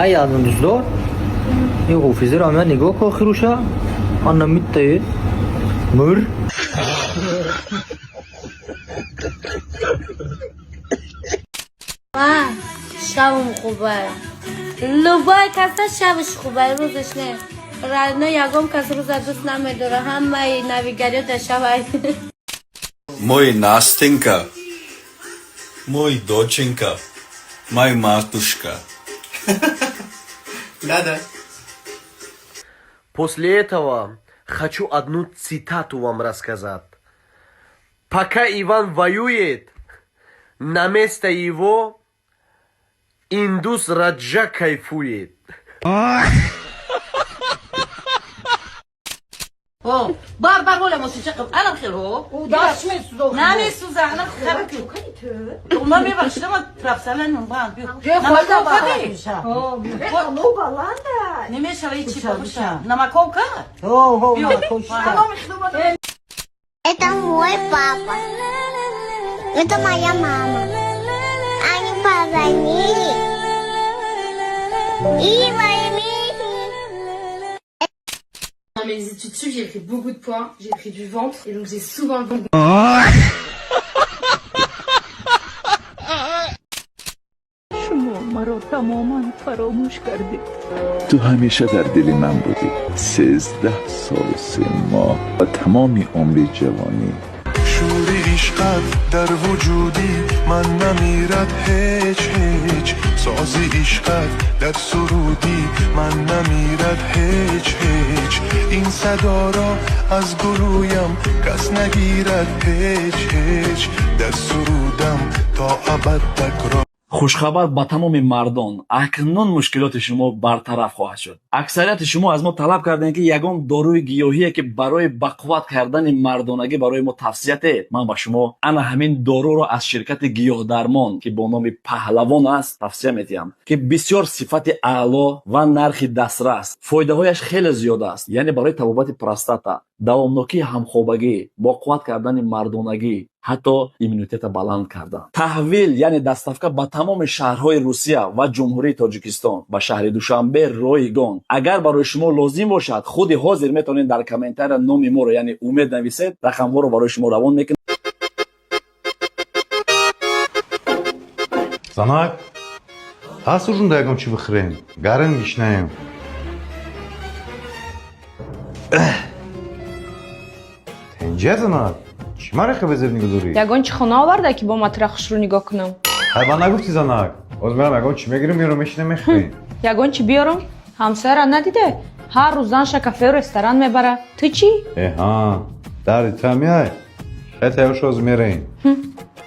Ай ядун дӯстдор. Ин ҳофизиро ҳамя нигоҳ кун хируша. Ана миттае. Мур. Ма шавм хубай. Любой каса шавш хубай, рӯзаш не. Рано ягон кас рӯза дӯст намедора, ҳамаи навигариё дар шавай. Мой Настенька, мой доченька, мой матушка. Да-да. После этого хочу одну цитату вам рассказать. Пока Иван воюет, на место его индус Раджа кайфует. О, бар бар воля мосича қаб анам хел ҳо. Даст месӯза. Намесӯза, анам хаб ки. Ма мебахшид, ма профессионал бан. Ҷои Намаков холда кади? Ну баланда. Немешава ичи бабуша. Намаковка? Ҳо, ҳо, Биё. Это мой папа. Это моя мама. Они позвонили. И войны. Dans mes études sup, j'ai pris beaucoup de poids, j'ai pris du ventre et donc j'ai souvent le ventre. Шумо маро тамоман фаромӯш кардед. Ту ҳамеша дар дили ман будӣ. 13 солу 3 моҳ ва тамоми умри ҷавонӣ. Шури ишқат дар вуҷуди ман намирад ҳеҷ, ҳеҷ. Сози ишқат дар суруди ман намирад ҳеҷ, ҳеҷ. Ин садоро аз гулӯям кас нагирад ҳеҷ, ҳеҷ. Дар сурудам то абад такрор. Хушхабар ба тамоми мардон: акнун мушкилоти шумо бартараф хоҳад шуд. Аксарияти шумо аз мо талаб кардем, ки ягон доруи гиёҳие, ки барои бақувват кардани мардонагӣ, барои мо тавсия диҳед. Ман ба шумо ана ҳамин доруро аз ширкати Гиёҳдармон, ки бо номи Паҳлавон аст, тавсия медиҳам, ки бисёр сифати аъло ва нархи дастрас, фоидаҳояш хеле зиёд аст, яъне барои табобати простата, давомнокии ҳамхобагӣ, боқувват кардани мардонагӣ, ҳатто иммунитета баланд кардан. Таҳвил, яъне доставка, ба тамоми шаҳрҳои Русия ва Ҷумҳурии Тоҷикистон, ба шаҳри Душанбе ройгон. Агар барои шумо лозим бошад, худи ҳозир метавонед дар комментария номи моро, яъне Умед, нависед, рақамҳоро барои шумо равон мекунем. Занак, ҳаст ужунда ягон чӣ бихӯрем? Гарм, гишнаем. Тенҷа, занак, чӣ маро хебе зеб нигоҳ дорӣ? Ягон чӣ хона оварда, ки бо матра хушрӯ нигоҳ кунам? Ҳай, ба нагуфтӣ, занак. Боз мерам, ягон чӣ мегирем, меёрам, мешинем, мехӯрем. Ягон чӣ биёрам? Ҳамсояра надиде? Ҳар рӯз занша кафею ресторан мебара. Ту чӣ? Э ҳа, дарди та меай. Хай, тайёр шо, ҳозир мераем.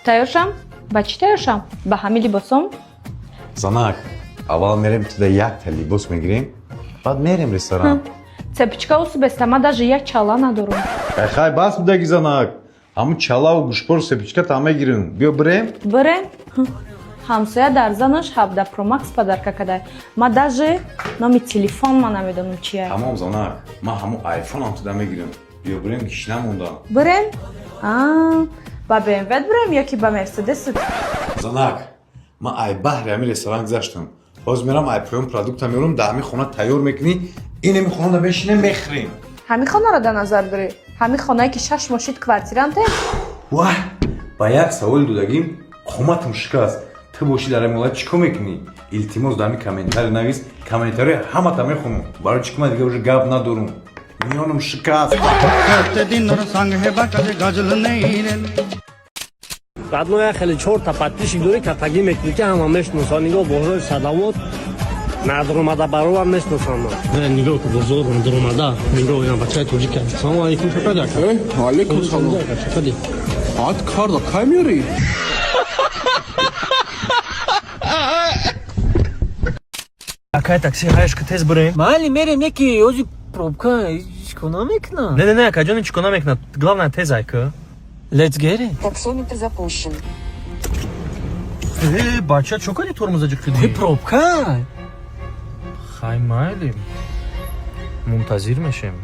Тайёр шам? Ба чӣ тайёр шам? Ба ҳамин либосом? Занак, аввал мерем, туда якта либос мегирем, баъд мерем ресторан. Цепочка усу бестама даже як чала надорам. Хай, хай, бас будаги, занак. Ҳамун чалаву гӯшпору цепочка та мегирем. Биё, бирем. Бирем? Ҳамсоя дар занаш 17 Промакс подарка кадай. Ма даже номи телефон ма намедонам чия. Тамом, занак, ман ҳамун айфонам туда мегирем. Биё, бирем, гишна мондам. Бирем? А, ба БМВ бирем ё ки ба Мерседес? Занак, ман ай баҳри ҳамин ресторан гузаштам. Ҳозир мерам, ай поён продукта меорам, дар ҳамин хона тайёр мекунӣ, ин ҳамин хонада мешинем, мехӯрем. Ҳамин хонаро дар назар дорӣ? Ҳамин хонае, ки шаш моҳ шид квартиранте? Ваҳ, ба як саволи додагим қоматам шикаст. Ту бошӣ, дар ҳамин ҳолат чӣ кор мекунӣ? Илтимос, дар ҳамин комментарий навис, комментарии ҳамата мехонам. Барои чӣ ки ман дига уже гап надорам, миёнам шикаст. Родной, я хеле чорта подписчик дорӣ, катагӣ мекунӣ, ки ҳама мешиносанд. Нигоҳ, бозори Садовод надромада баровар мешиносанд. Нигоҳ ку, бозор надромада. Нигоҳ, ина бачаи тоҷика. Салому алейкум, шакади ака. Алейкум салом. Шакади. Ат карда кай меёрӣ? Акай такси, ҳаяш ки, тез бирем. Майли, мерем, неки ози пробка чикор намекунад. Не, не, не, акаҷони, чикор намекунад, главное, тез ай ку. Let's get it. Таксометр запущен. Э, бача, чо кади тормоза ҷиқиди? Пробка. Хай, майли, мунтазир мешем.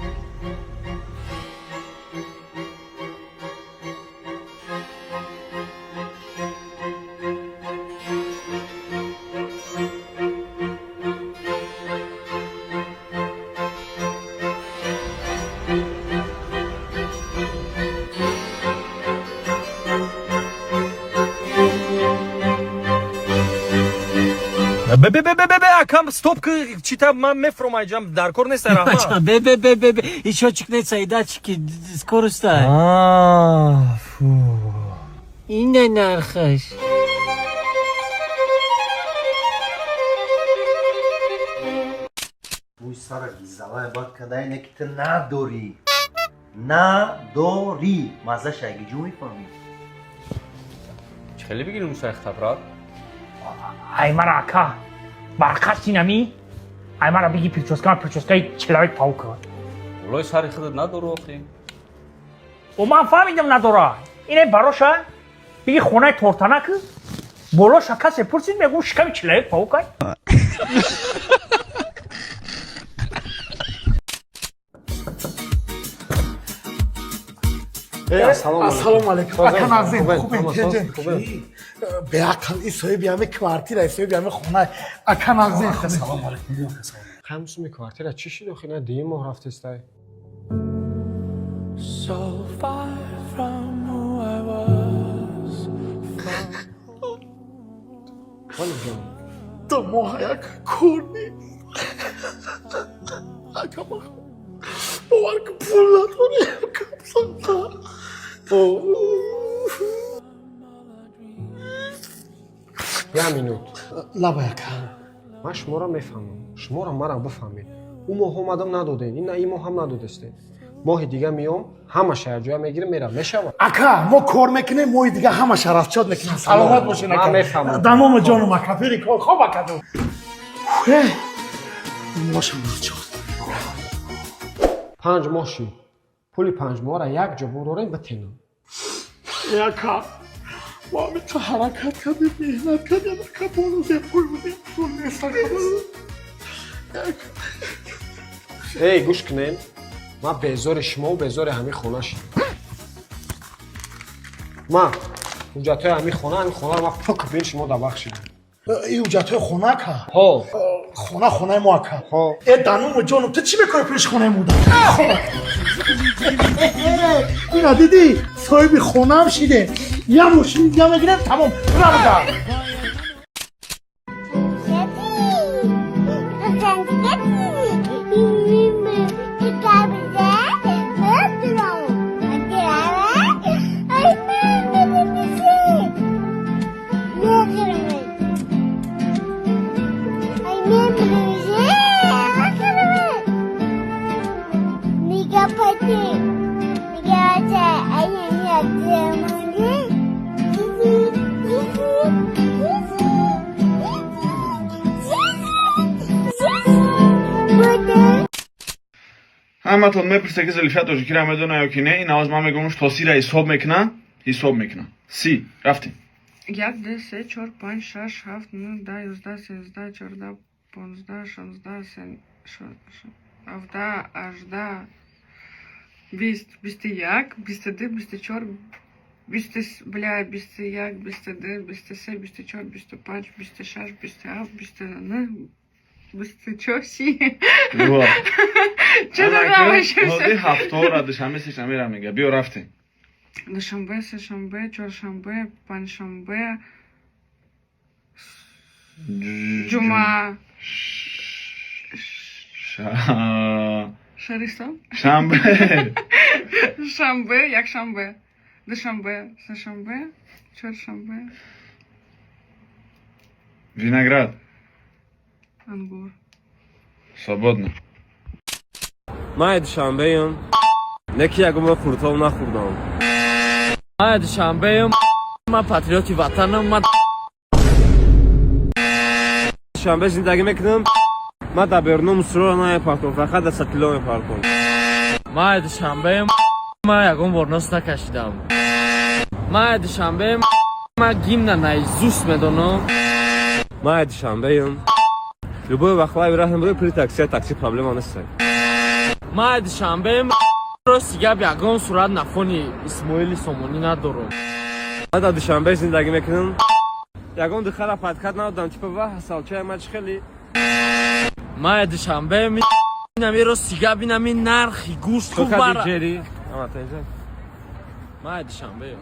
Бе, бе, бе, бе, бе, бе, акам, стоп, ки чита, ман мефром айҷам, дар кор нест, раҳмат. Бе, бе, бе, бе, бе, ещё неца и датчики скорости. А, фу. Ина нархаш. Бӯи сара гизалай бад кадай, не ки ту надорӣ. Надорӣ. Маззаша ягиҷӯ мефаҳмӣ. Чӣ хеле бигирем мусайх, брат? Ай, мара ака, барқаш инами, ай мара биги прическа, прическаи человек паук. Улои сари худат надору охи. О, ман фаҳмидам, надора. Ине бароша биги, хонаи тортанак болоша, касе пурсид, мегӯ шиками человек паук ай. Ассалому алайкум, ака Назим, хубем? Беақл, и соҳиби ҳами квартира, и соҳиби ҳами хона, ака Назим. Салому алайкум. Ҳамсуми квартира чӣ шуд охи? На дуюм моҳ рафтестай. So far from who I was. Ҷон. То моҳ як кор нест, ака, бовар ки, пул надорем. Капсанта. Як минут. Лаба, ака. Ман шуморо мефаҳмам, шуморо мара бифаҳмед. Ӯ моҳ омадам, надодем, ина ин моҳ ҳам надодестем. Моҳи дига меом, ҳамаша якҷоя мегирем, мерам, мешавад? Ака, мо кор мекунем, моҳи дига ҳамаша расчёт мекунем. Саломат бошен, ака. Ман мефаҳмам. Дамома ҷонум, ака, фери кор. Хоб, ака. Бошам, расчёт. 5 моҳ шид, пули 5 моҳра як ҷо бурорем, битенам. Ака, мо ҳамиқа ҳаракат кардем, меҳнат кардем, ака, боз пул будем, пул нест, ака. Эй, гӯш кунем, ман безори шумову безори ҳамин хона шидам. Ман ҳуҷҷатҳои ҳамин хона, ҳамин хонаро ман пук бин шумо да бахшидам. Ин ҳуҷҷатҳои хона, ака? Ҳо. Хона хонаи мо, ака. Э, дануму ҷонум, ту чӣ мекунӣ пеши хонаи мо? Ина дидӣ, соҳиби хонаам шидем, я мошини дига мегирем, тамом, равда. Ҳаматон мепурсе, ки Зулфия тоҷикиро медона ё ки не. Ин аваз ман мегӯям, тосира ҳисоб мекуна, ҳисоб мекуна. Си, рафтем. Як, ду, се, чор, панҷ, шаш, ҳафт, нӯ, 10, 11, 13, 14, 15, 16, 17, 18, 20, 21, 22, 24, бля, 21, 22, 23, 24, 25, 26, 27, 29, 24, 30. Ҳозир ҳафтаҳоро душанбе, сешанберо мега. Биё, рафтем. Душанбе, сешанбе, чоршанбе, панҷшанбе, ҷумъа. Шаристон. Шанбе. Шанбе, якшанбе, душанбе, сешанбе, чоршанбе. Виноград. Ангур. Свободно. Ман душанбеям, не ки ягон бор қуртоб нахӯрдам. Ман душанбеям, ман патриоти ватанам, ман Душанбе зиндагӣ мекунам. Ман дар беруно мусроро намепартом, фақат дар сатило мепартом. Ман душанбеям, ман ягон бор нос накашидам. Ман душанбеям, ман гимна наизусть медонам. Ман душанбеям, любой вақт лайв раҳм рӯи пули такси, такси проблема нест. Ман душанбеям, рости гап, ягон сурат на фони Исмоили Сомонӣ надорам. Ман дар Душанбе зиндагӣ мекунам, ягон духтара подкат надодам, типа ва ҳасалчаи ма чӣ хели. Ман душанбеям, инами рости гап, инами нархи гӯшт. Ту хуб бара. Ҷери? Ама, тенҷа. Ман душанбеям.